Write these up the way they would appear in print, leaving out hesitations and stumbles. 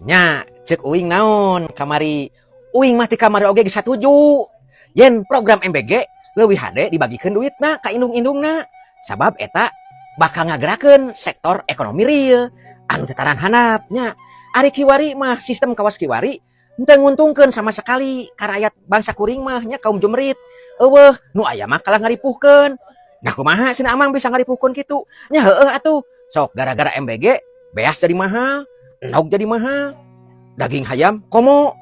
Nya, cek uing naon kamari? Uing mah ti kamari oge geus satuju yen program MBG leuwih hade dibagikeun duitna ka indung-indungna, sabab eta bakal ngagerakeun sektor ekonomi real anu teu taran handap nya. Ari kiwari mah sistem kawas kiwari henteu nguntungkeun sama sekali ka rakyat bangsa kuring mah nya, kaum jemrit. Euweuh nu aya mah kalah ngaripuhkeun. Nah, kumaha cenah Amang bisa ngaripuhkeun kitu? Nya heueuh atuh, sok gara-gara MBG beas jadi mahal, endog jadi mahal, daging hayam komo,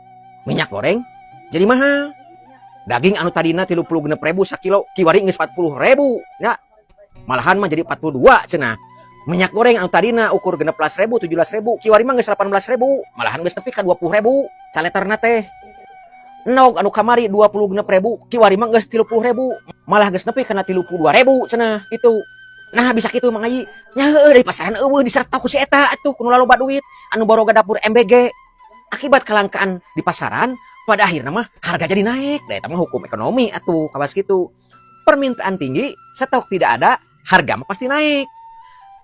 minyak goreng jadi mahal. Daging anu tadina 36.000 sakilo kiwari geus 40.000 ya, malahan mah jadi 42 cenah. Minyak goreng anu tadina ukur 16.000, 17.000, kiwari mah geus 18.000, malahan geus nepi ka 20.000 saleterna teh. Endog anu kamari 26.000 kiwari mah geus 30.000, malah geus nepi kana 32.000 cenah gitu. Nah, bisa kitu, Mang Ayi? Nya heueuh, di pasaran euweuh, diserta ku si eta atuh, ku nu loba duit anu baroga dapur MBG. Akibat kelangkaan di pasaran, pada akhirnya mah harga jadi naik. Da eta mah hukum ekonomi atuh kawas kitu. Permintaan tinggi, stok tidak ada, harga mah pasti naik.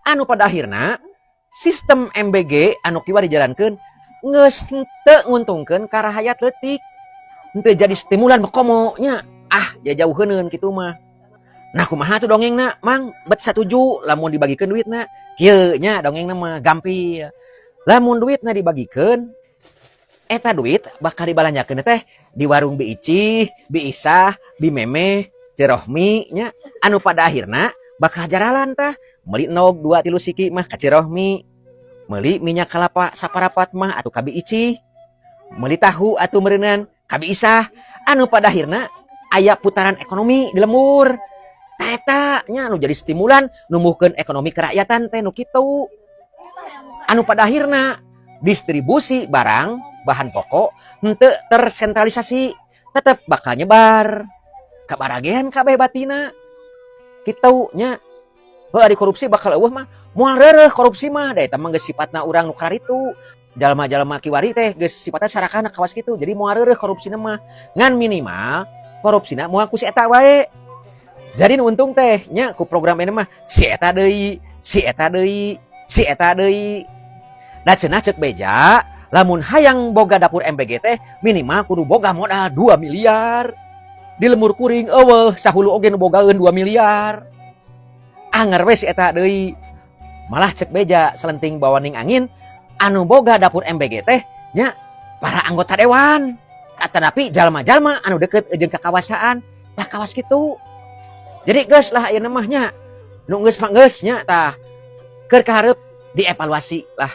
Anu pada akhirnya sistem MBG anu kiwari dijalankeun geus henteu nguntungkeun ka rahayat leutik, henteu jadi stimulan mah komo nya. Ah, jauheuneun kitu mah. Nah, kumaha tuh dongengna, Mang, bet satuju lamun dibagikeun duitna? Kieu nya dongengna mah, gampil. Lamun duitna dibagikeun, eta duit bakal dibalanjakeun teh di warung Bi Icih, Bi Isah, Bi Memeh, Ceu Rohmi nya, anu pada akhirna bakal jaralan tah. Meuli endog dua tilu siki mah ka Ceu Rohmi, meuli minyak kelapa saparapat mah atuh ka Bi Icih, meuli tahu atuh meureunan ka Bi Isah, anu pada akhirna aya putaran ekonomi di lembur. Tah, eta nya anu jadi stimulan numbuhkeun ekonomi kerakyatan teh nu kitu, anu pada akhirna distribusi barang bahan pokok henteu tersentralisasi, tetep bakal nyebar kabaragean kabeh batina kitu nya. Heuh, ari korupsi bakal euweuh mah moal reureuh korupsi mah, da eta mah geus sifatna urang nu kararitu. Jalma-jalma kiwari teh geus sifatna sarakana kawas kitu, jadi moal reureuh korupsina mah. Ngan minimal korupsina moal ku si eta wae. Jadi nu untung teh nya ku program ini mah si eta deui, si eta deui, si eta deui. Da cenah cek beja, lamun hayang boga dapur MBG teh minimal kudu boga modal 2 miliar. Di lembur kuring euweuh sahulu oge nu bogaeun 2 miliar. Anger we si eta deui. Malah cek beja selenting bawaning angin, anu boga dapur MBG teh nya para anggota dewan. Atanapi jalma-jalma anu deket jeung kakawasaan, tah kawas kitu. Jadi geus lah ayeuna mah nya. Nu geus mah geus nya tah. Keur kahareup dievaluasi lah.